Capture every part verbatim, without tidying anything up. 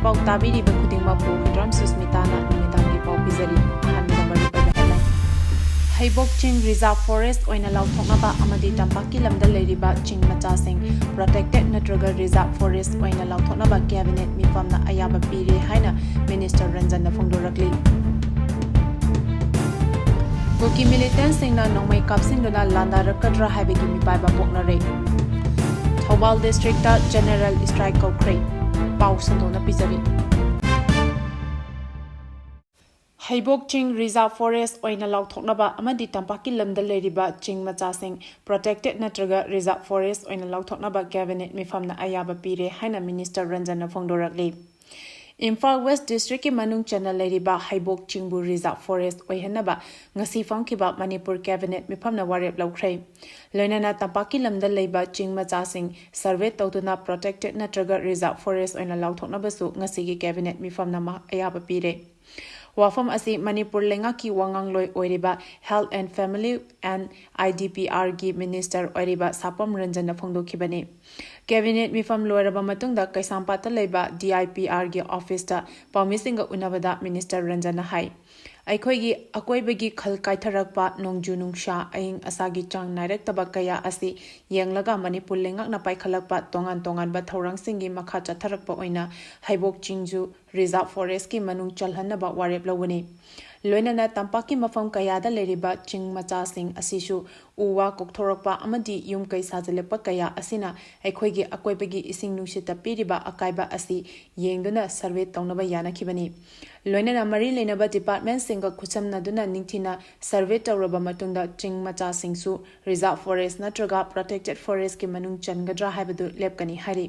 ꯄꯥꯎ ꯇꯥꯕꯤꯔꯤꯕ ꯈꯨꯗꯤꯡꯃꯛꯄꯨ ꯍꯨꯏꯗ꯭ꯔꯥꯝ ꯁꯨꯁꯃꯤꯇꯥꯅ ꯅꯨꯃꯤꯗꯥꯡꯒꯤ ꯄꯥꯎ ꯄꯤꯖꯔꯤ꯫ ꯑꯍꯥꯟꯕꯗ ꯃꯔꯨꯑꯣꯏꯕ headline꯫ ꯍꯩꯕꯣꯛ ꯆꯤꯡ reserve forest ꯑꯣꯏꯅ ꯂꯥꯎꯊꯣꯛꯅꯕ ꯑꯃꯗꯤ ꯇꯝꯄꯥꯛꯀꯤ ꯂꯝꯗ ꯂꯩꯔꯤꯕ ꯆꯤꯡ ꯃꯆꯥꯁꯤꯡ protected ꯅꯠꯇ꯭ꯔꯒ reserve forest ꯑꯣꯏꯅ ꯂꯥꯎꯊꯣꯛꯅꯕ cabinet ꯃꯤꯐꯝꯅ ꯑꯌꯥꯕ ꯄꯤꯔꯦ ꯍꯥꯏꯅ minister ꯔꯟꯖꯟꯅ ꯐꯣꯡꯗꯣꯔꯛꯂꯤ꯫ ꯀꯨꯀꯤ militantꯁꯤꯡꯅ ꯅꯣꯡꯃꯩ ꯀꯥꯞꯁꯤꯟꯗꯨꯅ ꯂꯥꯟꯗꯥꯔꯛꯀꯗ꯭ꯔꯥ ꯍꯥꯏꯕꯒꯤ ꯃꯤꯄꯥꯏꯕ ꯄꯣꯛꯅꯔꯦ꯫ Thoubal districtꯇ general strike ꯀꯧꯈ꯭ꯔꯦ꯫ ꯄꯥꯎ ꯁꯟꯗꯣꯛꯅ ꯄꯤꯖꯔꯤ꯫ ꯍꯩꯕꯣꯛ ꯆꯤꯡ reserve forest ꯑꯣꯏꯅ ꯂꯥꯎꯊꯣꯛꯅꯕ ꯑꯃꯗꯤ ꯇꯝꯄꯥꯛꯀꯤ ꯂꯝꯗ ꯂꯩꯔꯤꯕ ꯆꯤꯡ ꯃꯆꯥꯁꯤꯡ protected ꯅꯠꯇ꯭ꯔꯒ reserve forest ꯑꯣꯏꯅ ꯂꯥꯎꯊꯣꯛꯅꯕ cabinet ꯃꯤꯐꯝꯅ ꯑꯌꯥꯕ ꯄꯤꯔꯦ ꯍꯥꯏꯅ minister ꯔꯟꯖꯟꯅ ꯐꯣꯡꯗꯣꯔꯛꯂꯤ꯫ ꯏꯝꯐꯥꯜ West districtꯀꯤ ꯃꯅꯨꯡ ꯆꯟꯅ ꯂꯩꯔꯤꯕ ꯍꯩꯕꯣꯛ ꯆꯤꯡꯕꯨ reserve forest ꯑꯣꯏꯍꯟꯅꯕ ꯉꯁꯤ ꯐꯝꯈꯤꯕ ꯃꯅꯤꯄꯨꯔ cabinet ꯃꯤꯐꯝꯅ ꯋꯥꯔꯦꯞ ꯂꯧꯈ꯭ꯔꯦ꯫ ꯂꯣꯏꯅꯅ ꯇꯝꯄꯥꯛꯀꯤ ꯂꯝꯗ ꯂꯩꯕ ꯆꯤꯡ ꯃꯆꯥꯁꯤꯡ survey ꯇꯧꯗꯨꯅ protected ꯅꯠꯇ꯭ꯔꯒ reserve forest ꯑꯣꯏꯅ ꯂꯥꯎꯊꯣꯛꯅꯕꯁꯨ ꯉꯁꯤꯒꯤ cabinet ꯃꯤꯐꯝꯅ ꯃꯍ-, ꯑꯌꯥꯕ ꯄꯤꯔꯦ꯫ ꯋꯥꯐꯝ ꯑꯁꯤ ꯃꯅꯤꯄꯨꯔ ꯂꯩꯉꯥꯛꯀꯤ ꯋꯥꯉꯥꯡꯂꯣꯏ ꯑꯣꯏꯔꯤꯕ Health and Family and IDPRꯒꯤ minister ꯑꯣꯏꯔꯤꯕ ꯁꯥꯄꯝ ꯔꯟꯖꯟꯅ ꯐꯣꯡꯗꯣꯛꯈꯤꯕꯅꯤ꯫ Cabinet ꯃꯤꯐꯝ ꯂꯣꯏꯔꯕ ꯃꯇꯨꯡꯗ ꯀꯩꯁꯥꯝꯄꯥꯠꯇ ꯂꯩꯕ DIPRꯒꯤ officeꯇ ꯄꯥꯎꯃꯤꯁꯤꯡꯒ ꯎꯅꯕꯗ minister ꯔꯟꯖꯟꯅ ꯍꯥꯏ, ꯑꯩꯈꯣꯏꯒꯤ ꯑꯀꯣꯏꯕꯒꯤ ꯈꯜ ꯀꯥꯏꯊꯔꯛꯄ, ꯅꯣꯡꯖꯨ ꯅꯨꯡꯁꯥ, ꯑꯏꯪ ꯑꯁꯥꯒꯤ ꯆꯥꯡ ꯅꯥꯏꯔꯛꯇꯕ ꯀꯌꯥ ꯑꯁꯤ ꯌꯦꯡꯂꯒ ꯃꯅꯤꯄꯨꯔ ꯂꯩꯉꯥꯛꯅ ꯄꯥꯏꯈꯠꯂꯛꯄ ꯇꯣꯉꯥꯟ ꯇꯣꯉꯥꯟꯕ ꯊꯧꯔꯥꯡꯁꯤꯡꯒꯤ ꯃꯈꯥ ꯆꯠꯊꯔꯛꯄ ꯑꯣꯏꯅ ꯍꯩꯕꯣꯛ ꯆꯤꯡꯁꯨ reserve forestꯀꯤ ꯃꯅꯨꯡ ꯆꯜꯍꯟꯅꯕ ꯋꯥꯔꯦꯞ ꯂꯧꯕꯅꯤ꯫ ꯂꯣꯏꯅꯅ ꯇꯝꯄꯥꯛꯀꯤ ꯃꯐꯝ ꯀꯌꯥꯗ ꯂꯩꯔꯤꯕ ꯆꯤꯡ ꯃꯆꯥꯁꯤꯡ ꯑꯁꯤꯁꯨ ꯎ ꯋꯥ ꯀꯣꯛꯊꯣꯔꯛꯄ ꯑꯃꯗꯤ ꯌꯨꯝ ꯀꯩ ꯁꯥꯖꯤꯜꯂꯛꯄ ꯀꯌꯥ ꯑꯁꯤꯅ ꯑꯩꯈꯣꯏꯒꯤ ꯑꯀꯣꯏꯕꯒꯤ ꯏꯁꯤꯡ ꯅꯨꯡꯁꯤꯠꯇ ꯄꯤꯔꯤꯕ ꯑꯀꯥꯏꯕ ꯑꯁꯤ ꯌꯦꯡꯗꯨꯅ survey ꯇꯧꯅꯕ ꯌꯥꯅꯈꯤꯕꯅꯤ꯫ ꯂꯣꯏꯅꯅ ꯃꯔꯤ ꯂꯩꯅꯕ departmentꯁꯤꯡꯒ ꯈꯨꯠꯁꯝꯅꯗꯨꯅ ꯅꯤꯡꯊꯤꯅ survey ꯇꯧꯔꯕ ꯃꯇꯨꯡꯗ ꯆꯤꯡ ꯃꯆꯥꯁꯤꯡꯁꯨ reserve forest ꯅꯠꯇ꯭ꯔꯒ protected forestꯀꯤ ꯃꯅꯨꯡ ꯆꯟꯒꯗ꯭ꯔꯥ ꯍꯥꯏꯕꯗꯨ ꯂꯦꯞꯀꯅꯤ ꯍꯥꯏꯔꯤ꯫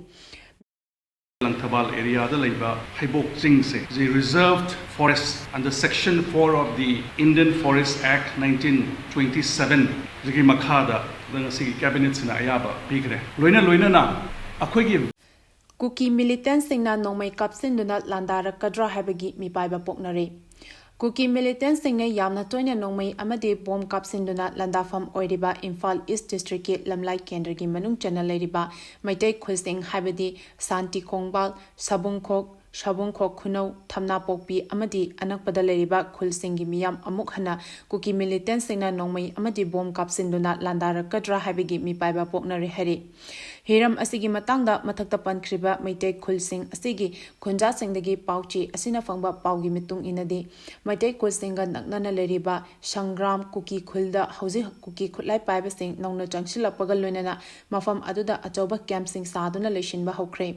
ꯂꯪꯊꯕꯥꯜ areaꯗ ꯂꯩꯕ ꯍꯩꯕꯣꯛ ꯆꯤꯡꯁꯦ ꯍꯧꯖꯤꯛ reserved forest under section four of the Indian Forest Act nineteen twenty seven ꯁꯤꯒꯤ ꯃꯈꯥꯗ ꯉꯁꯤꯒꯤ cabinetꯁꯤꯅ ꯑꯌꯥꯕ ꯄꯤꯈ꯭ꯔꯦ꯫ ꯂꯣꯏꯅ ꯂꯣꯏꯅꯅ ꯑꯩꯈꯣꯏꯒꯤ ꯀꯨꯀꯤ militantꯁꯤꯡꯅ ꯅꯣꯡꯃꯩ ꯀꯥꯞꯁꯤꯟꯗꯨꯅ ꯂꯥꯟꯗꯥꯔꯛꯀꯗ꯭ꯔꯥ ꯍꯥꯏꯕꯒꯤ ꯃꯤꯄꯥꯏꯕ ꯄꯣꯛꯅꯔꯦ꯫ ꯀꯨꯀꯤ militantꯁꯤꯡꯅ ꯌꯥꯝꯅ ꯇꯣꯏꯅ ꯅꯣꯡꯃꯩ ꯑꯃꯗꯤ bomb ꯀꯥꯞꯁꯤꯟꯗꯨꯅ ꯂꯥꯟꯗꯥꯐꯝ ꯑꯣꯏꯔꯤꯕ ꯏꯝꯐꯥꯜ East districtꯀꯤ ꯂꯝꯂꯥꯏ ꯀꯦꯟꯗ꯭ꯔꯒꯤ ꯃꯅꯨꯡ ꯆꯟꯅ ꯂꯩꯔꯤꯕ ꯃꯩꯇꯩ ꯈꯨꯜꯁꯤꯡ ꯍꯥꯏꯕꯗꯤ ꯁꯥꯟꯇꯤ ꯀꯣꯡꯕꯥꯜ, ꯁꯥꯕꯨꯡꯈꯣꯛ, ꯁꯥꯕꯨꯡꯈꯣꯛ ꯈꯨꯅꯧ, ꯊꯝꯅꯥꯄꯣꯛꯄꯤ ꯑꯃꯗꯤ ꯑꯅꯛꯄꯗ ꯂꯩꯔꯤꯕ ꯈꯨꯜꯁꯤꯡꯒꯤ ꯃꯤꯌꯥꯝ ꯑꯃꯨꯛ ꯍꯟꯅ ꯀꯨꯀꯤ ꯃꯤꯂꯤꯇꯦꯟꯁꯤꯡꯅ ꯅꯣꯡꯃꯩ ꯑꯃꯗꯤ ꯕꯣꯝ ꯀꯥꯞꯁꯤꯟꯗꯨꯅ ꯂꯥꯟꯗꯥꯔꯛꯀꯗ꯭ꯔꯥ ꯍꯥꯏꯕꯒꯤ ꯃꯤꯄꯥꯏꯕ ꯄꯣꯛꯅꯔꯦ ꯍꯥꯏꯔꯤ꯫ ꯍꯤꯔꯝ ꯑꯁꯤꯒꯤ ꯃꯇꯥꯡꯗ ꯃꯊꯛꯇ ꯄꯟꯈ꯭ꯔꯤꯕ ꯃꯩꯇꯩ ꯈꯨꯜꯁꯤꯡ ꯑꯁꯤꯒꯤ ꯈꯨꯟꯖꯥꯁꯤꯡꯗꯒꯤ ꯄꯥꯎ ꯆꯦ ꯑꯁꯤꯅ ꯐꯪꯕ ꯄꯥꯎꯒꯤ ꯃꯇꯨꯡ ꯏꯟꯅꯗꯤ, ꯃꯩꯇꯩ ꯈꯨꯜꯁꯤꯡꯒ ꯅꯛꯅꯅ ꯂꯩꯔꯤꯕ ꯁꯪꯒ꯭ꯔꯥꯝ ꯀꯨꯀꯤ ꯈꯨꯜꯗ ꯍꯧꯖꯤꯛ ꯀꯨꯀꯤ ꯈꯨꯠꯂꯥꯏ ꯄꯥꯏꯕꯁꯤꯡ ꯅꯧꯅ ꯆꯪꯁꯤꯜꯂꯛꯄꯒ ꯂꯣꯏꯅꯅ ꯃꯐꯝ ꯑꯗꯨꯗ ꯑꯆꯧꯕ ꯀꯦꯝꯞꯁꯤꯡ ꯁꯥꯗꯨꯅ ꯂꯩꯁꯤꯟꯕ ꯍꯧꯈ꯭ꯔꯦ꯫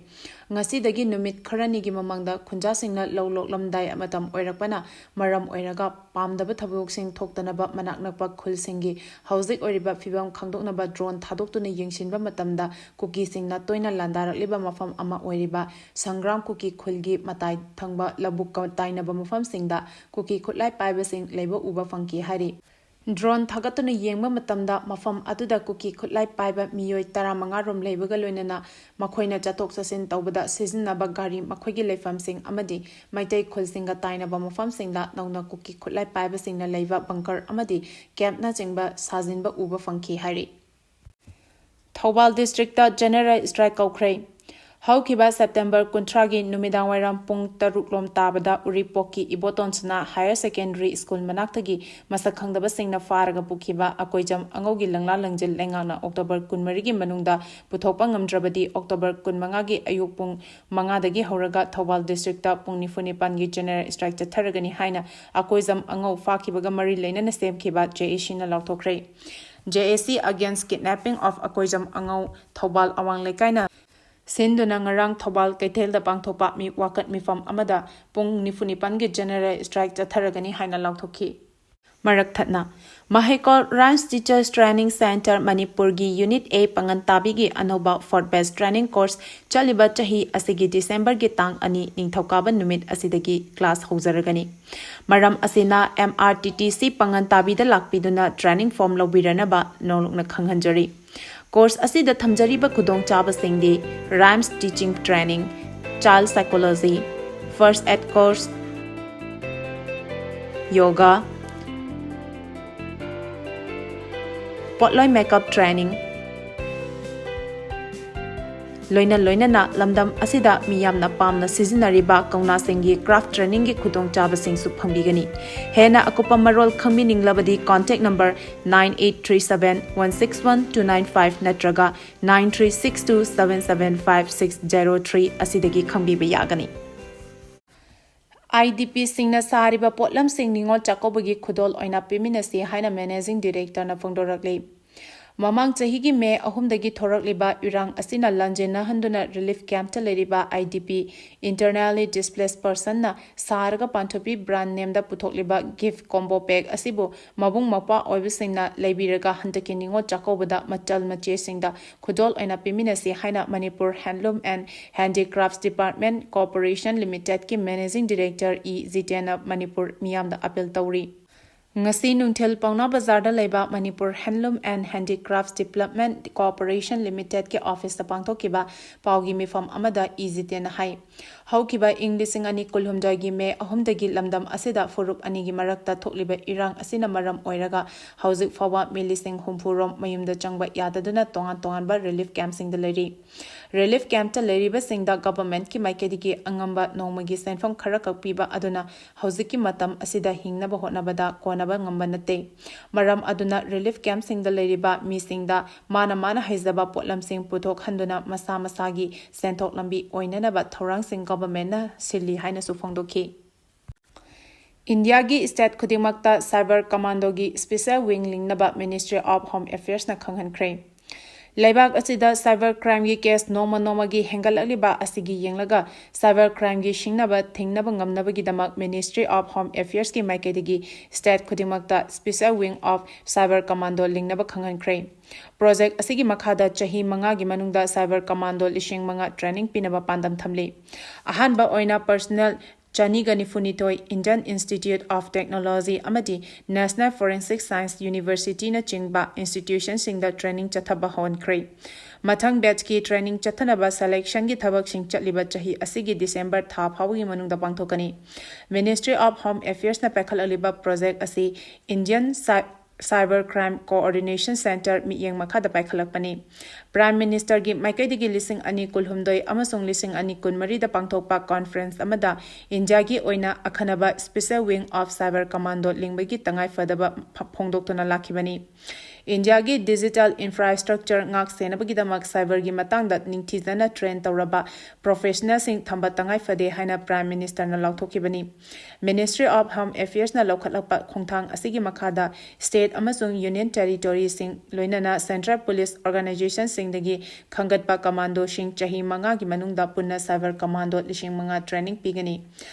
ꯉꯁꯤꯗꯒꯤ ꯅꯨꯃꯤꯠ ꯈꯔꯅꯤꯒꯤ ꯃꯃꯥꯡꯗ ꯈꯨꯟꯖꯥꯁꯤꯡꯅ ꯂꯧ ꯂꯣꯛꯂꯝꯗꯥꯏ ꯃꯇꯝ ꯑꯣꯏꯔꯛꯄꯅ ꯃꯔꯝ ꯑꯣꯏꯔꯒ ꯄꯥꯝꯗꯕ ꯊꯧꯗꯣꯛꯁꯤꯡ ꯊꯣꯛꯇꯅꯕ ꯃꯅꯥꯛ ꯅꯛꯄ ꯈꯨꯜꯁꯤꯡꯒꯤ ꯍꯧꯖꯤꯛ ꯑꯣꯏꯔꯤꯕ ꯐꯤꯕꯝ ꯈꯪꯗꯣꯛꯅꯕ ꯗ꯭ꯔꯣꯟ ꯊꯥꯗꯣꯛꯇꯨꯅ ꯌꯦꯡꯁꯤꯟꯕ ꯃꯇꯝꯗ ꯀꯨꯀꯤꯁꯤꯡꯅ ꯇꯣꯏꯅ ꯂꯥꯟꯗꯥꯔꯛꯂꯤꯕ ꯃꯐꯝ ꯑꯃ ꯑꯣꯏꯔꯤꯕ ꯁꯪꯒ꯭ꯔꯥꯝ ꯀꯨꯀꯤ ꯈꯨꯜꯒꯤ ꯃꯇꯥꯏ ꯊꯪꯕ ꯂꯧꯕꯨꯛꯀ ꯇꯥꯏꯅꯕ ꯃꯐꯝꯁꯤꯡꯗ ꯀꯨꯀꯤ ꯈꯨꯠꯂꯥꯏ ꯄꯥꯏꯕꯁꯤꯡ ꯂꯩꯕ ꯎꯕ ꯐꯪꯈꯤ ꯍꯥꯏꯔꯤ꯫ ꯗ꯭ꯔꯣꯟ ꯊꯥꯒꯠꯇꯨꯅ ꯌꯦꯡꯕ ꯃꯇꯝꯗ ꯃꯐꯝ ꯑꯗꯨꯗ ꯀꯨꯀꯤ ꯈꯨꯠꯂꯥꯏ ꯄꯥꯏꯕ ꯃꯤꯑꯣꯏ ꯇꯔꯥꯃꯉꯥ ꯔꯣꯝ ꯂꯩꯕꯒ ꯂꯣꯏꯅꯅ ꯃꯈꯣꯏꯅ ꯆꯠꯊꯣꯛ ꯆꯠꯁꯤꯟ ꯇꯧꯕꯗ ꯁꯤꯖꯤꯟꯅꯕ ꯒꯥꯔꯤ ꯃꯈꯣꯏꯒꯤ ꯂꯩꯐꯝꯁꯤꯡ ꯑꯃꯗꯤ ꯃꯩꯇꯩ ꯈꯨꯜꯁꯤꯡꯒ ꯇꯥꯏꯅꯕ ꯃꯐꯝꯁꯤꯡꯗ ꯅꯧꯅ ꯀꯨꯀꯤ ꯈꯨꯠꯂꯥꯏ ꯄꯥꯏꯕꯁꯤꯡꯅ ꯂꯩꯕ ꯕꯪꯀꯔ ꯑꯃꯗꯤ ꯀꯦꯝꯞꯅꯆꯤꯡꯕ ꯁꯥꯖꯤꯟꯕ ꯎꯕ ꯐꯪꯈꯤ ꯍꯥꯏꯔꯤ꯫ ꯊꯧꯕꯥꯜ ꯗꯤꯁꯇ꯭ꯔꯤꯛꯇ ꯖꯦꯅꯔꯦꯜ ꯁ꯭ꯇ꯭ꯔꯥꯏꯛ ꯀꯧꯈ꯭ꯔꯦ꯫ ꯍꯧꯈꯤꯕ ꯁꯦꯞꯇꯦꯝꯕꯔ ꯀꯨꯟꯊ꯭ꯔꯥꯒꯤ ꯅꯨꯃꯤꯗꯥꯡꯋꯥꯏꯔꯝ ꯄꯨꯡ ꯇꯔꯨꯛ ꯂꯣꯝ ꯇꯥꯕꯗ ꯎꯔꯤꯄꯣꯛꯀꯤ ꯏꯕꯣꯇꯣꯟ ꯁꯅꯥ ꯍꯥꯌꯔ ꯁꯦꯀꯦꯟꯗꯔꯤ ꯁ꯭ꯀꯨꯜ ꯃꯅꯥꯛꯇꯒꯤ ꯃꯁꯛ ꯈꯪꯗꯕꯁꯤꯡꯅ ꯐꯥꯔꯒ ꯄꯨꯈꯤꯕ ꯑꯀꯣꯏꯖꯝ ꯑꯉꯧꯒꯤ ꯂꯪꯂꯥ ꯂꯪꯖꯤꯜ ꯂꯩꯉꯥꯛꯅ ꯑꯣꯛꯇꯣꯕꯔ ꯀꯨꯟꯃꯔꯤꯒꯤ ꯃꯅꯨꯡꯗ ꯄꯨꯊꯣꯛꯄ ꯉꯝꯗ꯭ꯔꯕꯗꯤ ꯑꯣꯛꯇꯣꯕꯔ ꯀꯨꯟꯃꯉꯥꯒꯤ ꯑꯌꯨꯛ ꯄꯨꯡ ꯃꯉꯥꯗꯒꯤ ꯍꯧꯔꯒ ꯊꯧꯕꯥꯜ ꯗꯤꯁꯇ꯭ꯔꯤꯛꯇ ꯄꯨꯡ ꯅꯤꯐꯨ ꯅꯤꯄꯥꯟꯒꯤ ꯖꯦꯅꯔꯦꯜ ꯁ꯭ꯇ꯭ꯔꯥꯏꯛ ꯆꯠꯊꯔꯒꯅꯤ ꯍꯥꯏꯅ ꯑꯀꯣꯏꯖꯝ ꯑꯉꯧ ꯐꯥꯈꯤꯕꯒ ꯃꯔꯤ ꯂꯩꯅꯅ ꯁꯦꯝꯈꯤꯕ ꯖꯦ ꯑꯦ ꯁꯤꯅ ꯂꯥꯎꯊꯣꯛꯈ꯭ꯔꯦ꯫ J A C against kidnapping of Akoijam ꯑꯉꯧ Thoubal ꯑꯋꯥꯡ ꯂꯩꯀꯥꯏꯅ ꯁꯤꯟꯗꯨꯅ ꯉꯔꯥꯡ ꯊꯧꯕꯥꯜ ꯀꯩꯊꯦꯜꯗ ꯄꯥꯡꯊꯣꯛꯄ ꯃꯤ ꯋꯥꯀꯠ ꯃꯤꯐꯝ ꯑꯃꯗ ꯄꯨꯡ ꯅꯤꯐꯨ ꯅꯤꯄꯥꯟꯒꯤ ꯖꯦꯅꯔꯦꯜ ꯁ꯭ꯇ꯭ꯔꯥꯏꯛ ꯆꯠꯊꯔꯒꯅꯤ ꯍꯥꯏꯅ ꯂꯥꯎꯊꯣꯛꯈꯤ꯫ ꯃꯔꯛ ꯊꯠꯅ, ꯃꯍꯩꯀꯣꯜ ꯔꯥꯏꯝꯁ ꯇꯤꯆꯔꯁ ꯇ꯭ꯔꯦꯅꯤꯡ ꯁꯦꯟꯇꯔ ꯃꯅꯤꯄꯨꯔꯒꯤ ꯌꯨꯅꯤꯠ ꯑꯦ ꯄꯥꯡꯒꯟ ꯇꯥꯕꯤꯒꯤ ꯑꯅꯧꯕ ꯐꯣꯔꯠ ꯕꯦꯆ ꯇ꯭ꯔꯦꯅꯤꯡ ꯀꯣꯔꯁ ꯆꯠꯂꯤꯕ ꯆꯍꯤ ꯑꯁꯤꯒꯤ ꯗꯤꯁꯦꯝꯕꯔꯒꯤ ꯇꯥꯡ ꯑꯅꯤ ꯅꯤꯡꯊꯧꯀꯥꯕ ꯅꯨꯃꯤꯠ ꯑꯁꯤꯗꯒꯤ ꯀ꯭ꯂꯥꯁ ꯍꯧꯖꯔꯒꯅꯤ꯫ ꯃꯔꯝ ꯑꯁꯤꯅ M R T T C ꯄꯥꯡꯒꯟ ꯇꯥꯕꯤꯗ ꯂꯥꯛꯄꯤꯗꯨꯅ ꯇ꯭ꯔꯦꯅꯤꯡ ꯐꯣꯔꯝ ꯂꯧꯕꯤꯔꯅꯕ ꯅꯧꯂꯨꯛꯅ ꯈꯪꯍꯟꯖꯔꯤ꯫ ꯀꯣꯔꯁ ꯑꯁꯤꯗ ꯊꯝꯖꯔꯤꯕ ꯈꯨꯗꯣꯡꯆꯥꯕꯁꯤꯡꯗꯤ rhymes teaching training, child psychology, first aid course, yoga, ꯄꯣꯠꯂꯣꯏ ꯃꯦꯀꯞ ꯇ꯭ꯔꯦꯅꯤꯡ, ꯂꯣꯏꯅ ꯂꯣꯏꯅꯅ ꯂꯝꯗꯝ ꯑꯁꯤꯗ ꯃꯤꯌꯥꯝꯅ ꯄꯥꯝꯅ ꯁꯤꯖꯤꯟꯅꯔꯤꯕ ꯀꯧꯅꯥꯁꯤꯡꯒꯤ craft trainingꯒꯤ ꯈꯨꯗꯣꯡꯆꯥꯕꯁꯤꯡꯁꯨ ꯐꯪꯕꯤꯒꯅꯤ꯫ ꯍꯦꯟꯅ ꯑꯀꯨꯞꯄ ꯃꯔꯣꯜ ꯈꯪꯕꯤꯅꯤꯡꯂꯕꯗꯤ contact number nine eight three seven one six one two nine five ꯅꯠꯇ꯭ꯔꯒ nine three six two seven seven five six zero three ꯑꯁꯤꯗꯒꯤ ꯈꯪꯕꯤꯕ ꯌꯥꯒꯅꯤ꯫ IDPꯁꯤꯡꯅ ꯁꯥꯔꯤꯕ ꯄꯣꯠꯂꯝꯁꯤꯡ ꯅꯤꯉꯣꯜ ꯆꯥꯛꯀꯧꯕꯒꯤ ꯈꯨꯗꯣꯜ ꯑꯣꯏꯅ ꯄꯤꯃꯤꯟꯅꯁꯤ ꯍꯥꯏꯅ managing directorꯅ ꯐꯣꯡꯗꯣꯔꯛꯂꯤ꯫ ꯃꯃꯥꯡ ꯆꯍꯤꯒꯤ ꯃꯦ ꯑꯍꯨꯝꯗꯒꯤ ꯊꯣꯔꯛꯂꯤꯕ ꯏꯔꯥꯡ ꯑꯁꯤꯅ ꯂꯥꯟꯖꯦꯟꯅꯍꯟꯗꯨꯅ relief campꯇ ꯂꯩꯔꯤꯕ IDP, internally displaced personꯅ ꯁꯥꯔꯒ ꯄꯥꯟꯊꯣꯏꯕꯤ brand nameꯗ ꯄꯨꯊꯣꯛꯂꯤꯕ gift combo pack ꯑꯁꯤꯕꯨ ꯃꯕꯨꯡ ꯃꯧꯄ꯭ꯋꯥ ꯑꯣꯏꯕꯁꯤꯡꯅ ꯂꯩꯕꯤꯔꯒ ꯍꯟꯗꯛꯀꯤ ꯅꯤꯉꯣꯜ ꯆꯥꯛꯀꯧꯕꯗ ꯃꯆꯜ ꯃꯆꯦꯁꯤꯡꯗ ꯈꯨꯗꯣꯜ ꯑꯣꯏꯅ ꯄꯤꯃꯤꯟꯅꯁꯤ ꯍꯥꯏꯅ Manipur Handloom and Handicrafts Department Corporation Limitedꯀꯤ managing director E ꯖꯤꯇꯦꯟꯅ Manipur ꯃꯤꯌꯥꯝꯗ appeal ꯇꯧꯔꯤ꯫ ꯉꯁꯤ ꯅꯨꯡꯊꯤꯜ ꯄꯥꯎꯅꯥ ꯕꯖꯥꯔꯗ ꯂꯩꯕ Manipur Handloom and Handicrafts Development Corporation Limitedꯀꯤ officeꯇ ꯄꯥꯡꯊꯣꯛꯈꯤꯕ ꯄꯥꯎꯒꯤ ꯃꯤꯐꯝ ꯑꯃꯗ ꯏ ꯖꯤꯇꯦꯟꯅ ꯍꯥꯏ, ꯍꯧꯈꯤꯕ ꯏꯪ ꯂꯤꯁꯤꯡ ꯑꯅꯤ ꯀꯨꯟꯍꯨꯝꯗꯣꯏꯒꯤ ꯃꯦ ꯑꯍꯨꯝꯗꯒꯤ ꯂꯝꯗꯝ ꯑꯁꯤꯗ ꯐꯨꯔꯨꯞ ꯑꯅꯤꯒꯤ ꯃꯔꯛꯇ ꯊꯣꯛꯂꯤꯕ ꯏꯔꯥꯡ ꯑꯁꯤꯅ ꯃꯔꯝ ꯑꯣꯏꯔꯒ ꯍꯧꯖꯤꯛ ꯐꯥꯎꯕ ꯃꯤ ꯂꯤꯁꯤꯡ ꯍꯨꯝꯐꯨ ꯔꯣꯝ ꯃꯌꯨꯝꯗ ꯆꯪꯕ ꯌꯥꯗꯗꯨꯅ ꯇꯣꯉꯥꯟ ꯇꯣꯉꯥꯟꯕ relief campꯁꯤꯡꯗ ꯂꯩꯔꯤ꯫ Relief campꯇ ꯂꯩꯔꯤꯕꯁꯤꯡꯗ governmentꯀꯤ ꯃꯥꯏꯀꯩꯗꯒꯤ ꯑꯉꯝꯕ ꯅꯣꯡꯃꯒꯤ ꯁꯦꯟꯐꯝ ꯈꯔꯈꯛ ꯄꯤꯕ ꯑꯗꯨꯅ ꯍꯧꯖꯤꯛꯀꯤ ꯃꯇꯝ ꯑꯁꯤꯗ ꯍꯤꯡꯅꯕ ꯍꯣꯠꯅꯕꯗ ꯀꯣꯟꯅꯕ ꯉꯝꯕ ꯅꯠꯇꯦ꯫ ꯃꯔꯝ ꯑꯗꯨꯅ relief campꯁꯤꯡꯗ ꯂꯩꯔꯤꯕ ꯃꯤꯁꯤꯡꯗ ꯃꯥꯅ ꯃꯥꯅ ꯍꯩꯖꯕ ꯄꯣꯠꯂꯝꯁꯤꯡ ꯄꯨꯊꯣꯛꯍꯟꯗꯨꯅ ꯃꯁꯥ ꯃꯁꯥꯒꯤ ꯁꯦꯟꯊꯣꯛ ꯂꯝꯕꯤ ꯑꯣꯏꯅꯅꯕ ꯊꯧꯔꯥꯡꯁꯤꯡ governmentꯅ ꯁꯤꯜꯂꯤ ꯍꯥꯏꯅꯁꯨ ꯐꯣꯡꯗꯣꯛꯈꯤ꯫ ꯏꯟꯗꯤꯌꯥꯒꯤ state ꯈꯨꯗꯤꯡꯃꯛꯇ cyber commandoꯒꯤ special wing ꯂꯤꯡꯅꯕ Ministry of Home Affairsꯅ ꯈꯪꯍꯟꯈ꯭ꯔꯦ꯫ ꯂꯩꯕꯥꯛ ꯑꯁꯤꯗ cyber crimeꯒꯤ case ꯅꯣꯡꯃ ꯅꯣꯡꯃꯒꯤ ꯍꯦꯟꯒꯠꯂꯛꯂꯤꯕ ꯑꯁꯤꯒꯤ ꯌꯦꯡꯂꯒ cyber crimeꯒꯤ ꯁꯤꯡꯅꯕ ꯊꯤꯡꯅꯕ ꯉꯝꯅꯕꯒꯤꯗꯃꯛ Ministry of Home Affairsꯀꯤ ꯃꯥꯏꯀꯩꯗꯒꯤ state ꯈꯨꯗꯤꯡꯃꯛꯇ special wing of cyber commando ꯂꯤꯡꯅꯕ ꯈꯪꯍꯟꯈ꯭ꯔꯦ꯫ Project ꯑꯁꯤꯒꯤ ꯃꯈꯥꯗ ꯆꯍꯤ ꯃꯉꯥꯒꯤ ꯃꯅꯨꯡꯗ cyber commando ꯂꯤꯁꯤꯡ ꯃꯉꯥ training ꯄꯤꯅꯕ ꯄꯥꯟꯗꯝ ꯊꯝꯂꯤ꯫ ꯑꯍꯥꯟꯕ ꯑꯣꯏꯅ personnel ꯆꯅꯤꯒ ꯅꯤꯐꯨꯅꯤꯊꯣꯏ Indian Institute of Technology ꯑꯃꯗꯤ National Forensic Science Universityꯅꯆꯤꯡꯕ institutionꯁꯤꯡꯗ training ꯆꯠꯊꯕ ꯍꯧꯍꯟꯈ꯭ꯔꯦ꯫ ꯃꯊꯪ batchꯀꯤ training ꯆꯠꯊꯅꯕ selectionꯒꯤ ꯊꯕꯛꯁꯤꯡ ꯆꯠꯂꯤꯕ ꯆꯍꯤ ꯑꯁꯤꯒꯤ December ꯊꯥ ꯐꯥꯎꯕꯒꯤ ꯃꯅꯨꯡꯗ ꯄꯥꯡꯊꯣꯛꯀꯅꯤ꯫ Ministry of Home Affairsꯅ ꯄꯥꯏꯈꯠꯂꯛꯂꯤꯕ project ꯑꯁꯤ Indian Cy- Cyber Crime Coordination Center ꯃꯤꯠꯌꯦꯡ ꯃꯈꯥꯗ ꯄꯥꯏꯈꯠꯂꯛꯄꯅꯤ꯫ Prime Ministerꯒꯤ ꯃꯥꯏꯀꯩꯗꯒꯤ ꯂꯤꯁꯤꯡ ꯑꯅꯤ ꯀꯨꯟꯍꯨꯝꯗꯣꯏ ꯑꯃꯁꯨꯡ ꯂꯤꯁꯤꯡ ꯑꯅꯤ ꯀꯨꯟꯃꯔꯤꯗ ꯄꯥꯡꯊꯣꯛꯄ conference ꯑꯃꯗ ꯏꯟꯗꯤꯌꯥꯒꯤ ꯑꯣꯏꯅ ꯑꯈꯟꯅꯕ Special Wing of Cyber Commando ꯂꯤꯡꯕꯒꯤ ꯇꯉꯥꯏꯐꯗꯕ ꯐ-, ꯐꯣꯡꯗꯣꯛꯇꯨꯅ ꯂꯥꯛꯈꯤꯕꯅꯤ꯫ ꯏꯟꯗꯤꯌꯥꯒꯤ digital infrastructure ꯉꯥꯛ ꯁꯦꯟꯅꯕꯒꯤꯗꯃꯛ cyberꯒꯤ ꯃꯇꯥꯡꯗ ꯅꯤꯡꯊꯤꯖꯅ train ꯇꯧꯔꯕ professionalꯁꯤꯡ ꯊꯝꯕ ꯇꯉꯥꯏ ꯐꯗꯦ ꯍꯥꯏꯅ Prime Ministerꯅ ꯂꯥꯎꯊꯣꯛꯈꯤꯕꯅꯤ꯫ Ministry of Home Affairsꯅ ꯂꯧꯈꯠꯂꯛꯄ ꯈꯣꯡꯊꯥꯡ ꯑꯁꯤꯒꯤ ꯃꯈꯥꯗ state ꯑꯃꯁꯨꯡ union territoryꯁꯤꯡ, ꯂꯣꯏꯅꯅ central police organizationꯁꯤꯡꯗꯒꯤ ꯈꯟꯒꯠꯄ commandoꯁꯤꯡ ꯆꯍꯤ ꯃꯉꯥꯒꯤ ꯃꯅꯨꯡꯗ ꯄꯨꯟꯅ cyber commando ꯂꯤꯁꯤꯡ ꯃꯉꯥ training ꯄꯤꯒꯅꯤ꯫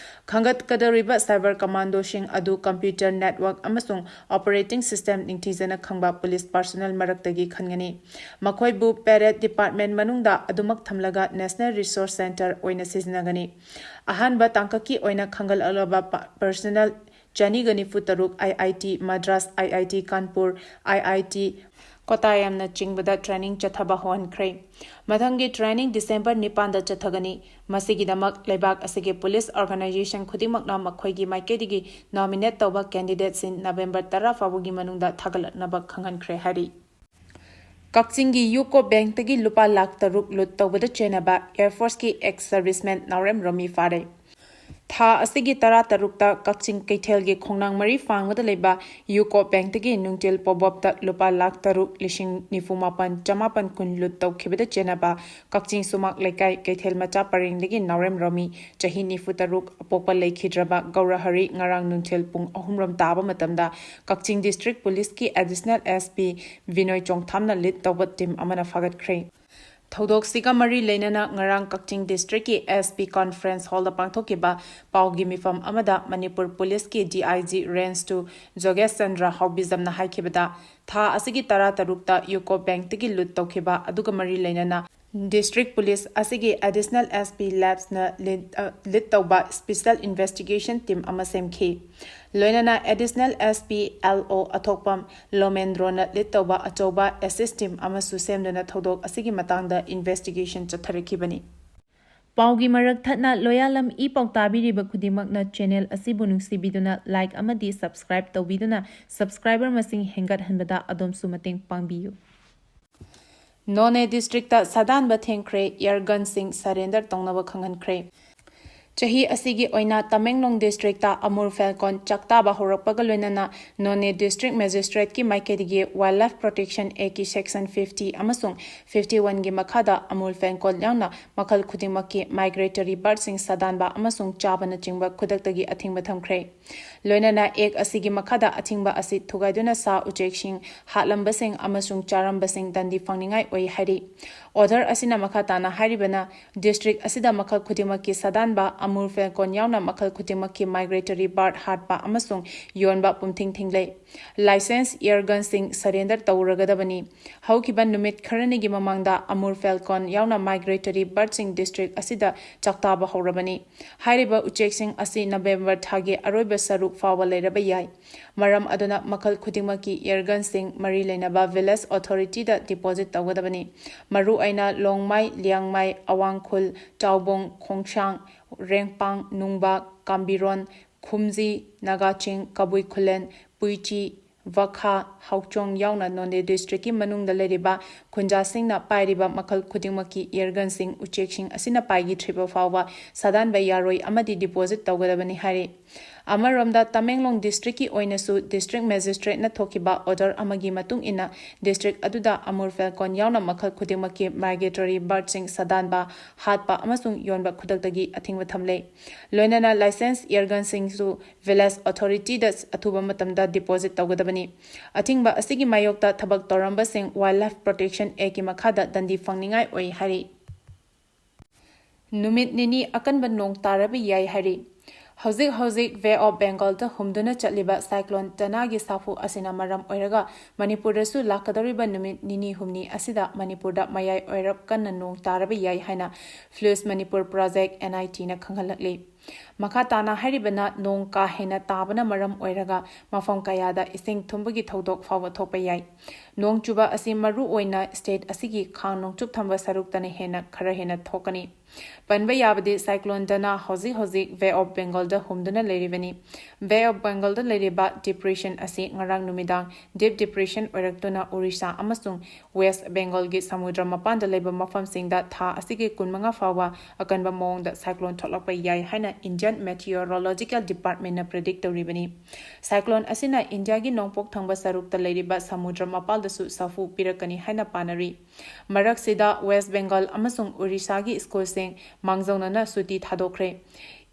ꯈꯟꯒꯠꯀꯗꯧꯔꯤꯕ cyber commandoꯁꯤꯡ ꯑꯗꯨ computer network ꯑꯃꯁꯨꯡ operating system ꯅꯤꯡꯊꯤꯖꯅ ꯈꯪꯕ police personnel ꯃꯔꯛꯇꯒꯤ ꯈꯟꯒꯅꯤ꯫ ꯃꯈꯣꯏꯕꯨ parade department ꯃꯅꯨꯡꯗ ꯑꯗꯨꯃꯛ ꯊꯝꯂꯒ National Resource Center ꯑꯣꯏꯅ ꯁꯤꯖꯤꯟꯅꯒꯅꯤ꯫ ꯑꯍꯥꯟꯕ ꯇꯥꯡꯀꯛꯀꯤ ꯑꯣꯏꯅ ꯈꯟꯒꯠꯂꯛꯂꯕ ꯄ-, personnel ꯆꯅꯤꯒ ꯅꯤꯐꯨ ꯇꯔꯨꯛ IIT Madras, IIT Kanpur, IIT Kottayamꯅ ꯆꯤꯡꯕꯗ training ꯆꯠꯊꯕ ꯍꯧꯍꯟꯈ꯭ꯔꯦ꯫ ꯃꯊꯪꯒꯤ training December ꯅꯤꯄꯥꯟꯗ ꯆꯠꯊꯒꯅꯤ꯫ ꯃꯁꯤꯒꯤꯗꯃꯛ ꯂꯩꯕꯥꯛ ꯑꯁꯤꯒꯤ police organization ꯈꯨꯗꯤꯡꯃꯛꯅ ꯃꯈꯣꯏꯒꯤ ꯃꯥꯏꯀꯩꯗꯒꯤ nominate ꯇꯧꯕ candidateꯁꯤꯡ November ꯇꯔꯥ ꯐꯥꯎꯕꯒꯤ ꯃꯅꯨꯡꯗ ꯊꯥꯒꯠꯂꯛꯅꯕ ꯈꯪꯍꯟꯈ꯭ꯔꯦ ꯍꯥꯏꯔꯤ꯫ ꯀꯛꯆꯤꯡꯒꯤ UCO Bankꯇꯒꯤ ꯂꯨꯄꯥ ꯂꯥꯈ ꯇꯔꯨꯛ loot ꯇꯧꯕꯗ ꯆꯦꯟꯅꯕ Air Forceꯀꯤ ex serviceman ꯅꯥꯎꯔꯦꯝ ꯔꯣꯃꯤ ꯐꯥꯔꯦ꯫ ꯊꯥ ꯑꯁꯤꯒꯤ ꯇꯔꯥ ꯇꯔꯨꯛꯇ ꯀꯛꯆꯤꯡ ꯀꯩꯊꯦꯜꯒꯤ ꯈꯣꯡꯅꯥꯡ ꯃꯔꯤ ꯐꯥꯡꯕꯗ ꯂꯩꯕ UCO Bankꯇꯒꯤ ꯅꯨꯡꯇꯤꯜ ꯄꯣꯕꯣꯞꯇ ꯂꯨꯄꯥ ꯂꯥꯈ ꯇꯔꯨꯛ ꯂꯤꯁꯤꯡ ꯅꯤꯐꯨ ꯃꯥꯄꯟ ꯆꯃꯥꯄꯟ ꯀꯨꯟ loot ꯇꯧꯈꯤꯕꯗ ꯆꯦꯟꯅꯕ ꯀꯛꯆꯤꯡ ꯁꯨꯃꯥꯛ ꯂꯩꯀꯥꯏ ꯀꯩꯊꯦꯜ ꯃꯆꯥ ꯄꯔꯦꯡꯗꯒꯤ ꯅꯥꯎꯔꯦꯝ ꯔꯣꯃꯤ, ꯆꯍꯤ ꯅꯤꯐꯨ ꯇꯔꯨꯛ, ꯑꯄꯣꯛꯄ ꯂꯩꯈꯤꯗ꯭ꯔꯕ ꯒꯧꯔꯍꯔꯤ ꯉꯔꯥꯡ ꯅꯨꯡꯊꯤꯜ ꯄꯨꯡ ꯑꯍꯨꯝ ꯔꯣꯝ ꯇꯥꯕ ꯃꯇꯝꯗ ꯀꯛꯆꯤꯡ District Policeꯀꯤ Additional SP ꯕꯤꯅꯣꯏ ꯆꯣꯡꯊꯥꯝꯅ lead ꯇꯧꯕ team ꯑꯃꯅ ꯐꯥꯒꯠꯈ꯭ꯔꯦ꯫ ꯊꯧꯗꯣꯛꯁꯤꯒ ꯃꯔꯤ ꯂꯩꯅꯅ ꯉꯔꯥꯡ ꯀꯛꯆꯤꯡ districtꯀꯤ SP conference hallꯗ ꯄꯥꯡꯊꯣꯛꯈꯤꯕ ꯄꯥꯎꯒꯤ ꯃꯤꯐꯝ ꯑꯃꯗ Manipur Policeꯀꯤ DIG Range two ꯖꯣꯒꯦꯁ Chandra ꯍꯥꯎꯕꯤꯖꯝꯅ ꯍꯥꯏꯈꯤꯕꯗ, ꯊꯥ ꯑꯁꯤꯒꯤ ꯇꯔꯥ ꯇꯔꯨꯛꯇ UCO Bankꯇꯒꯤ loot ꯇꯧꯈꯤꯕ ꯑꯗꯨꯒ ꯃꯔꯤ ꯂꯩꯅꯅ District Police ꯑꯁꯤꯒꯤ Additional SP Labsꯅ lead, ꯑ, lead ꯇꯧꯕ special investigation team ꯑꯃ ꯁꯦꯝꯈꯤ꯫ ꯂꯣꯏꯅꯅ Additional SP LO ꯑꯊꯣꯛꯄꯝ ꯂꯣꯃꯦꯟꯗ꯭ꯔꯣꯅ lead ꯇꯧꯕ ꯑꯆꯧꯕ assist team ꯑꯃꯁꯨ ꯁꯦꯝꯗꯨꯅ ꯊꯧꯗꯣꯛ ꯑꯁꯤꯒꯤ ꯃꯇꯥꯡꯗ investigation ꯆꯠꯊꯔꯛꯈꯤꯕꯅꯤ꯫ ꯄꯥꯎꯒꯤ ꯃꯔꯛ ꯊꯠꯅ ꯂꯣꯌꯥꯂꯝ ꯏ ꯄꯥꯎ ꯇꯥꯕꯤꯔꯤꯕ ꯈꯨꯗꯤꯡꯃꯛꯅ channel ꯑꯁꯤꯕꯨ ꯅꯨꯡꯁꯤꯕꯤꯗꯨꯅ like ꯑꯃꯗꯤ subscribe ꯇꯧꯕꯤꯗꯨꯅ subscriber ꯃꯁꯤꯡ ꯍꯦꯟꯒꯠꯍꯟꯕꯗ ꯑꯗꯣꯝꯁꯨ ꯃꯇꯦꯡ ꯄꯥꯡꯕꯤꯌꯨ꯫ ꯅꯣꯅꯦ districtꯇ ꯁꯥꯗꯥꯟꯕ ꯊꯦꯡꯈ꯭ꯔꯦ, air gunꯁꯤꯡ surrender ꯇꯧꯅꯕ ꯈꯪꯍꯟꯈ꯭ꯔꯦ꯫ ꯆꯍꯤ ꯑꯁꯤꯒꯤ ꯑꯣꯏꯅ ꯇꯃꯦꯡꯂꯣꯡ districtꯇ ꯑꯃꯨꯔ falcon ꯆꯥꯛꯇꯥꯕ ꯍꯧꯔꯛꯄꯒ ꯂꯣꯏꯅꯅ ꯅꯣꯅꯦ district magistrateꯀꯤ ꯃꯥꯏꯀꯩꯗꯒꯤ Wildlife Protection Actꯀꯤ section fifty ꯑꯃꯁꯨꯡ fifty oneꯒꯤ ꯃꯈꯥꯗ ꯑꯃꯨꯔ falcon ꯌꯥꯎꯅ ꯃꯈꯜ ꯈꯨꯗꯤꯡꯃꯛꯀꯤ migratory birdꯁꯤꯡ ꯁꯥꯗꯥꯟꯕ ꯑꯃꯁꯨꯡ ꯆꯥꯕꯅꯆꯤꯡꯕ ꯈꯨꯗꯛꯇꯒꯤ ꯑꯊꯤꯡꯕ ꯊꯝꯈ꯭ꯔꯦ꯫ ꯂꯣꯏꯅꯅ act ꯑꯁꯤꯒꯤ ꯃꯈꯥꯗ ꯑꯊꯤꯡꯕ ꯑꯁꯤ ꯊꯨꯒꯥꯏꯗꯨꯅ ꯁꯥ ꯎꯆꯦꯛꯁꯤꯡ ꯍꯥꯠꯂꯝꯕꯁꯤꯡ ꯑꯃꯁꯨꯡ ꯆꯥꯔꯝꯕꯁꯤꯡ ꯗꯟꯗꯤ ꯐꯪꯅꯤꯡꯉꯥꯏ ꯑꯣꯏ ꯍꯥꯏꯔꯤ꯫ Order ꯑꯁꯤꯅ ꯃꯈꯥ ꯇꯥꯅ ꯍꯥꯏꯔꯤꯕꯅ, district ꯑꯁꯤꯗ ꯃꯈꯜ ꯈꯨꯗꯤꯡꯃꯛꯀꯤ ꯁꯥꯗꯥꯟꯕ, ꯑꯃꯨꯔ falcon ꯌꯥꯎꯅ ꯃꯈꯜ ꯈꯨꯗꯤꯡꯃꯛꯀꯤ migratory bird ꯍꯥꯠꯄ ꯑꯃꯁꯨꯡ ꯌꯣꯟꯕ ꯄꯨꯝꯊꯤꯡ ꯊꯤꯡꯂꯦ꯫ Licensed air gunꯁꯤꯡ surrender ꯇꯧꯔꯒꯗꯕꯅꯤ꯫ ꯍꯧꯈꯤꯕ ꯅꯨꯃꯤꯠ ꯈꯔꯅꯤꯒꯤ ꯃꯃꯥꯡꯗ ꯑꯃꯨꯔ falcon ꯌꯥꯎꯅ migratory birdꯁꯤꯡ district ꯑꯁꯤꯗ ꯆꯥꯛꯇꯥꯕ ꯍꯧꯔꯕꯅꯤ꯫ ꯍꯥꯏꯔꯤꯕ ꯎꯆꯦꯛꯁꯤꯡ ꯑꯁꯤ November ꯊꯥꯒꯤ ꯑꯔꯣꯏꯕ ꯁꯔꯨꯛ ꯐꯥꯎꯕ ꯂꯩꯔꯕ ꯌꯥꯏ꯫ ꯃꯔꯝ ꯑꯗꯨꯅ ꯃꯈꯜ ꯈꯨꯗꯤꯡꯃꯛꯀꯤ air gunꯁꯤꯡ ꯃꯔꯤ ꯂꯩꯅꯕ village authorityꯗ deposit ꯇꯧꯒꯗꯕꯅꯤ꯫ ꯃꯔꯨꯑꯣꯏꯅ ꯂꯣꯡꯃꯥꯏ, ꯂꯤꯌꯥꯡꯃꯥꯏ, ꯑꯋꯥꯡꯈꯨꯜ, ꯆꯥꯎꯕꯣꯡ, ꯈꯣꯡꯁꯥꯡ, ꯔꯦꯡꯄꯥꯡ, ꯅꯨꯡꯕꯥꯛ, ꯀꯥꯝꯕꯤꯔꯣꯟ, ꯈꯨꯝꯖꯤ, ꯅꯥꯒꯥꯆꯤꯡ, ꯀꯕꯨꯏ ꯈꯨꯂꯦꯟ, ꯄꯨꯏꯆꯤ, ꯋꯥꯈꯥ, ꯍꯥꯎꯆꯣꯡ ꯌꯥꯎꯅ ꯅꯣꯅꯦ districtꯀꯤ ꯃꯅꯨꯡꯗ ꯂꯩꯔꯤꯕ ꯈꯨꯟꯖꯥꯁꯤꯡꯅ ꯄꯥꯏꯔꯤꯕ ꯃꯈꯜ ꯈꯨꯗꯤꯡꯃꯛꯀꯤ air gunꯁꯤꯡ ꯎꯆꯦꯛꯁꯤꯡ ꯑꯁꯤꯅ ꯄꯥꯏꯈꯤꯗ꯭ꯔꯤꯕ ꯐꯥꯎꯕ ꯁꯥꯗꯥꯟꯕ ꯌꯥꯔꯣꯏ ꯑꯃꯗꯤ deposit ꯇꯧꯒꯗꯕꯅꯤ ꯍꯥꯏꯔꯤ꯫ ꯑꯃꯔꯣꯝꯗ ꯇꯃꯦꯡꯂꯣꯡ districtꯀꯤ ꯑꯣꯏꯅꯁꯨ district magistrateꯅ ꯊꯣꯛꯈꯤꯕ order ꯑꯃꯒꯤ ꯃꯇꯨꯡ ꯏꯟꯅ district ꯑꯗꯨꯗ ꯑꯃꯨꯔ falcon ꯌꯥꯎꯅ ꯃꯈꯜ ꯈꯨꯗꯤꯡꯃꯛꯀꯤ migratory birdꯁꯤꯡ ꯁꯥꯗꯥꯟꯕ, ꯍꯥꯠꯄ ꯑꯃꯁꯨꯡ ꯌꯣꯟꯕ ꯈꯨꯗꯛꯇꯒꯤ ꯑꯊꯤꯡꯕ ꯊꯝꯂꯦ꯫ ꯂꯣꯏꯅꯅ licensed air gunꯁꯤꯡꯁꯨ village authorityꯗ ꯑꯊꯨꯕ ꯃꯇꯝꯗ deposit ꯇꯧꯒꯗꯕꯅꯤ꯫ ꯑꯊꯤꯡꯕ ꯑꯁꯤꯒꯤ ꯃꯥꯌꯣꯛꯇ ꯊꯕꯛ ꯇꯧꯔꯝꯕꯁꯤꯡ Wildlife Protection Actꯀꯤ ꯃꯈꯥꯗ ꯗꯟꯗꯤ ꯐꯪꯅꯤꯡꯉꯥꯏ ꯑꯣꯏ ꯍꯥꯏꯔꯤ꯫ ꯅꯨꯃꯤꯠ ꯅꯤꯅꯤ ꯑꯀꯟꯕ ꯅꯣꯡ ꯇꯥꯔꯕ ꯌꯥꯏ ꯍꯥꯏꯔꯤ꯫ ꯍꯧꯖꯤꯛ ꯍꯧꯖꯤꯛ Bay of Bengalꯗ ꯍꯨꯝꯗꯨꯅ ꯆꯠꯂꯤꯕ cyclone ꯇꯅꯥꯒꯤ ꯁꯥꯐꯨ ꯑꯁꯤꯅ ꯃꯔꯝ ꯑꯣꯏꯔꯒ ꯃꯅꯤꯄꯨꯔꯗꯁꯨ ꯂꯥꯛꯀꯗꯧꯔꯤꯕ ꯅꯨꯃꯤꯠ ꯅꯤꯅꯤ ꯍꯨꯝꯅꯤ ꯑꯁꯤꯗ ꯃꯅꯤꯄꯨꯔꯗ ꯃꯌꯥꯏ ꯑꯣꯏꯔꯞ ꯀꯟꯅ ꯅꯣꯡ ꯇꯥꯔꯕ ꯌꯥꯏ ꯍꯥꯏꯅ Fluids Manipur Project, NITꯅ ꯈꯪꯍꯜꯂꯛꯂꯤ꯫ ꯃꯈꯥ ꯇꯥꯅ ꯍꯥꯏꯔꯤꯕꯅ ꯅꯣꯡ ꯀꯥ ꯍꯦꯟꯅ ꯇꯥꯕꯅ ꯃꯔꯝ ꯑꯣꯏꯔꯒ ꯃꯐꯝ ꯀꯌꯥꯗ ꯏꯁꯤꯡ ꯊꯨꯝꯕꯒꯤ ꯊꯧꯗꯣꯛ ꯐꯥꯎꯕ ꯊꯣꯛꯄ ꯌꯥꯏ꯫ ꯅꯣꯡ ꯆꯨꯕ ꯑꯁꯤ ꯃꯔꯨ ꯑꯣꯏꯅ state ꯑꯁꯤꯒꯤ ꯈꯥ ꯅꯣꯡꯆꯨꯞ ꯊꯪꯕ ꯁꯔꯨꯛꯇꯅ ꯍꯦꯟꯅ ꯈꯔ ꯍꯦꯟꯅ ꯊꯣꯛꯀꯅꯤ꯫ ꯄꯟꯕ ꯌꯥꯕꯗꯤ Cyclone Dana ꯍꯧꯖꯤꯛ ꯍꯧꯖꯤꯛ Bay of Bengalꯗ ꯍꯨꯝꯗꯨꯅ ꯂꯩꯔꯤꯕꯅꯤ꯫ Bay of Bengalꯗ ꯂꯩꯔꯤꯕ depression ꯑꯁꯤ ꯉꯔꯥꯡ ꯅꯨꯃꯤꯗꯥꯡ deep depression ꯑꯣꯏꯔꯛꯇꯨꯅ Orissa ꯑꯃꯁꯨꯡ West Bengalꯒꯤ ꯁꯃꯨꯗ꯭ꯔ ꯃꯄꯥꯟꯗ ꯂꯩꯕ ꯃꯐꯝꯁꯤꯡꯗ ꯊꯥ ꯑꯁꯤꯒꯤ ꯀꯨꯟꯃꯉꯥ ꯐꯥꯎꯕ ꯑꯀꯟꯕ ꯃꯑꯣꯡꯗ cyclone ꯊꯣꯛꯂꯛꯄ ꯌꯥꯏ ꯍꯥꯏꯅ Indian Meteorological Departmentꯅ predict ꯇꯧꯔꯤꯕꯅꯤ꯫ Cyclone ꯑꯁꯤꯅ ꯏꯟꯗꯤꯌꯥꯒꯤ ꯅꯣꯡꯄꯣꯛ ꯊꯪꯕ ꯁꯔꯨꯛꯇ ꯂꯩꯔꯤꯕ ꯁꯃꯨꯗ꯭ꯔ ꯃꯄꯥꯜꯗꯁꯨ ꯁꯥꯐꯨ ꯄꯤꯔꯛꯀꯅꯤ ꯍꯥꯏꯅ ꯄꯥꯅꯔꯤ꯫ ꯃꯔꯛꯁꯤꯗ West Bengal ꯑꯃꯁꯨꯡ Orissaꯒꯤ schoolꯁꯤꯡ ꯃꯥꯡꯖꯧꯅꯅ ꯁꯨꯇꯤ ꯊꯥꯗꯣꯛꯈ꯭ꯔꯦ꯫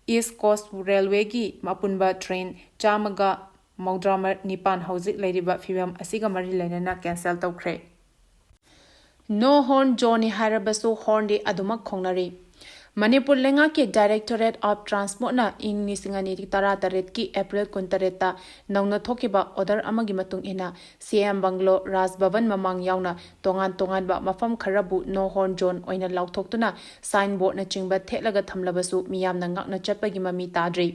East Coast Railwayꯒꯤ ꯑꯄꯨꯟꯕ train ꯆꯥꯝꯃꯒ ꯃꯧꯗ꯭ꯔꯥ ꯅꯤꯄꯥꯟ ꯍꯧꯖꯤꯛ ꯂꯩꯔꯤꯕ ꯐꯤꯕꯝ ꯑꯁꯤꯒ ꯃꯔꯤ ꯂꯩꯅꯅ cancel ꯇꯧꯈ꯭ꯔꯦ꯫ No horn zoneꯅꯤ ꯍꯥꯏꯔꯕꯁꯨ hornꯗꯤ ꯑꯗꯨꯃꯛ ꯈꯣꯡꯅꯔꯤ꯫ ꯃꯅꯤꯄꯨꯔ ꯂꯩꯉꯥꯛꯀꯤ Directorate of Transportꯅ ꯏꯪ ꯂꯤꯁꯤꯡ ꯑꯅꯤ ꯇꯔꯥꯇꯔꯦꯠꯀꯤ April ꯀꯨꯟꯇꯔꯦꯠꯇ ꯅꯧꯅ ꯊꯣꯛꯈꯤꯕ order ꯑꯃꯒꯤ ꯃꯇꯨꯡ ꯏꯟꯅ CM Bungalow, Raj Bhavan ꯃꯃꯥꯡ ꯌꯥꯎꯅ ꯇꯣꯉꯥꯟ ꯇꯣꯉꯥꯟꯕ ꯃꯐꯝ ꯈꯔꯕꯨ no horn zone ꯑꯣꯏꯅ ꯂꯥꯎꯊꯣꯛꯇꯨꯅ signboardꯅꯆꯤꯡꯕ ꯊꯦꯠꯂꯒ ꯊꯝꯂꯕꯁꯨ ꯃꯤꯌꯥꯝꯅ ꯉꯥꯛꯅ ꯆꯠꯄꯒꯤ ꯃꯃꯤ ꯇꯥꯗ꯭ꯔꯤ꯫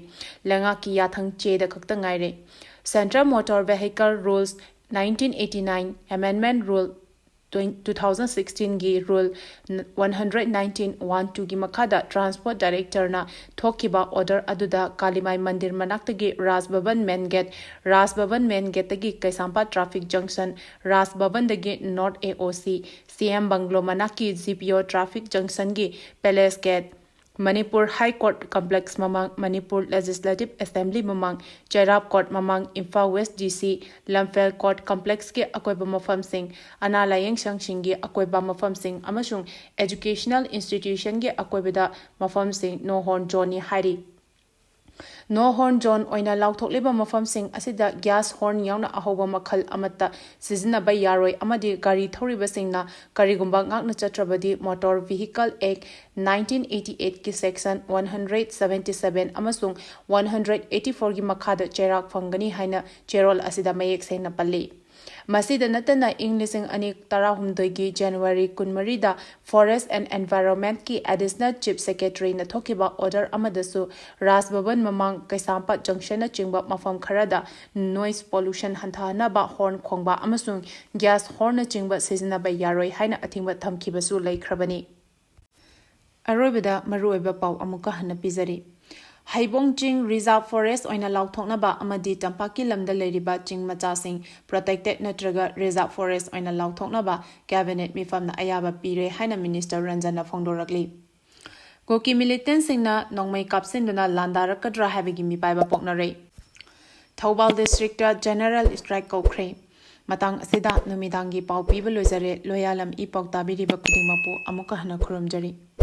ꯂꯩꯉꯥꯛꯀꯤ ꯌꯥꯊꯪ ꯆꯦꯗ ꯈꯛꯇ ꯉꯥꯏꯔꯦ꯫ Central Motor Vehicle Rules nineteen eighty nine, Amendment Rule two thousand sixteenꯒꯤ Rule one hundred nineteen one twoꯒꯤ ꯃꯈꯥꯗ Transport Directorꯅ ꯊꯣꯛꯈꯤꯕ order ꯑꯗꯨꯗ ꯀꯥꯂꯤꯃꯥꯏ ꯃꯟꯗꯤꯔ ꯃꯅꯥꯛꯇꯒꯤ Raj Bhavan main gate, Raj Bhavan main gateꯇꯒꯤ ꯀꯩꯁꯥꯝꯄꯥꯠ traffic junction, Raj Bhavanꯗꯒꯤ North AOC, CM Bungalow ꯃꯅꯥꯛꯀꯤ GPO traffic junctionꯒꯤ Palace gate, Manipur High Court complex ꯃꯃꯥꯡ, Manipur Legislative Assembly ꯃꯃꯥꯡ, ꯆꯩꯔꯥꯞ court ꯃꯃꯥꯡ, Imphal West DC, ꯂꯝꯐꯦꯜ court complexꯀꯤ ꯑꯀꯣꯏꯕ ꯃꯐꯝꯁꯤꯡ, ꯑꯅꯥ ꯂꯥꯌꯦꯡ ꯁꯪꯁꯤꯡꯒꯤ ꯑꯀꯣꯏꯕ ꯃꯐꯝꯁꯤꯡ ꯑꯃꯁꯨꯡ educational institutionꯒꯤ ꯑꯀꯣꯏꯕꯗ ꯃꯐꯝꯁꯤꯡ no horn zoneꯅꯤ ꯍꯥꯏꯔꯤ꯫ No horn zone ꯑꯣꯏꯅ ꯂꯥꯎꯊꯣꯛꯂꯤꯕ ꯃꯐꯝꯁꯤꯡ ꯑꯁꯤꯗ gas horn ꯌꯥꯎꯅ ꯑꯍꯧꯕ ꯃꯈꯜ ꯑꯃꯠꯇ ꯁꯤꯖꯤꯟꯅꯕ ꯌꯥꯔꯣꯏ ꯑꯃꯗꯤ ꯒꯥꯔꯤ ꯊꯧꯔꯤꯕꯁꯤꯡꯅ ꯀꯔꯤꯒꯨꯝꯕ ꯉꯥꯛꯅ ꯆꯠꯇ꯭ꯔꯕꯗꯤ Motor Vehicle Act nineteen eighty eightꯀꯤ section one hundred seventy seven ꯑꯃꯁꯨꯡ one hundred eighty fourꯒꯤ ꯃꯈꯥꯗ ꯆꯩꯔꯥꯛ ꯐꯪꯒꯅꯤ ꯍꯥꯏꯅ ꯆꯦꯔꯣꯜ ꯑꯁꯤꯗ ꯃꯌꯦꯛ ꯁꯦꯡꯅ ꯄꯜꯂꯤ꯫ ꯃꯁꯤꯗ ꯅꯠꯇꯅ ꯏꯪ ꯂꯤꯁꯤꯡ ꯑꯅꯤ ꯇꯔꯥꯍꯨꯝꯗꯣꯏꯒꯤ January ꯀꯨꯟꯃꯔꯤꯗ Forest and Environmentꯀꯤ Additional Chief Secretaryꯅ ꯊꯣꯛꯈꯤꯕ order ꯑꯃꯗꯁꯨ Raj Bhavan ꯃꯃꯥꯡ ꯀꯩꯁꯥꯝꯄꯥꯠ Junctionꯅꯆꯤꯡꯕ ꯃꯐꯝ ꯈꯔꯗ noise pollution ꯍꯟꯊꯍꯟꯅꯕ horn ꯈꯣꯡꯕ ꯑꯃꯁꯨꯡ gas hornꯅꯆꯤꯡꯕ ꯁꯤꯖꯤꯟꯅꯕ ꯌꯥꯔꯣꯏ ꯍꯥꯏꯅ ꯑꯊꯤꯡꯕ ꯊꯝꯈꯤꯕꯁꯨ ꯂꯩꯈ꯭ꯔꯕꯅꯤ꯫ ꯑꯔꯣꯏꯕꯗ ꯃꯔꯨꯑꯣꯏꯕ ꯄꯥꯎ ꯑꯃꯨꯛꯀ ꯍꯟꯅ ꯄꯤꯖꯔꯤ꯫ ꯍꯩꯕꯣꯡ ꯆꯤꯡ Reserve Forest ꯑꯣꯏꯅ ꯂꯥꯎꯊꯣꯛꯅꯕ ꯑꯃꯗꯤ ꯇꯝꯄꯥꯛꯀꯤ ꯂꯝꯗ ꯂꯩꯔꯤꯕ ꯆꯤꯡ ꯃꯆꯥꯁꯤꯡ protected ꯅꯠꯇ꯭ꯔꯒ Reserve Forest ꯑꯣꯏꯅ ꯂꯥꯎꯊꯣꯛꯅꯕ Cabinet ꯃꯤꯐꯝꯅ ꯑꯌꯥꯕ ꯄꯤꯔꯦ ꯍꯥꯏꯅ Minister ꯔꯟꯖꯟꯅ ꯐꯣꯡꯗꯣꯔꯛꯂꯤ꯫ ꯀꯨꯀꯤ militantꯁꯤꯡꯅ ꯅꯣꯡꯃꯩ ꯀꯥꯞꯁꯤꯟꯗꯨꯅ ꯂꯥꯟꯗꯥꯔꯛꯀꯗ꯭ꯔꯥ ꯍꯥꯏꯕꯒꯤ ꯃꯤꯄꯥꯏꯕ ꯄꯣꯛꯅꯔꯦ꯫ Thoubal districtꯇ general strike ꯀꯧꯈ꯭ꯔꯦ꯫ ꯃꯇꯥꯡ ꯑꯁꯤꯗ ꯅꯨꯃꯤꯗꯥꯡꯒꯤ ꯄꯥꯎ ꯄꯤꯕ ꯂꯣꯏꯖꯔꯦ꯫ ꯂꯣꯌꯥꯂꯝ ꯏ ꯄꯥꯎ ꯇꯥꯕꯤꯔꯤꯕ ꯈꯨꯗꯤꯡꯃꯛꯄꯨ ꯑꯃꯨꯛꯀ ꯍꯟꯅ ꯈꯨꯔꯨꯝꯖꯔꯤ꯫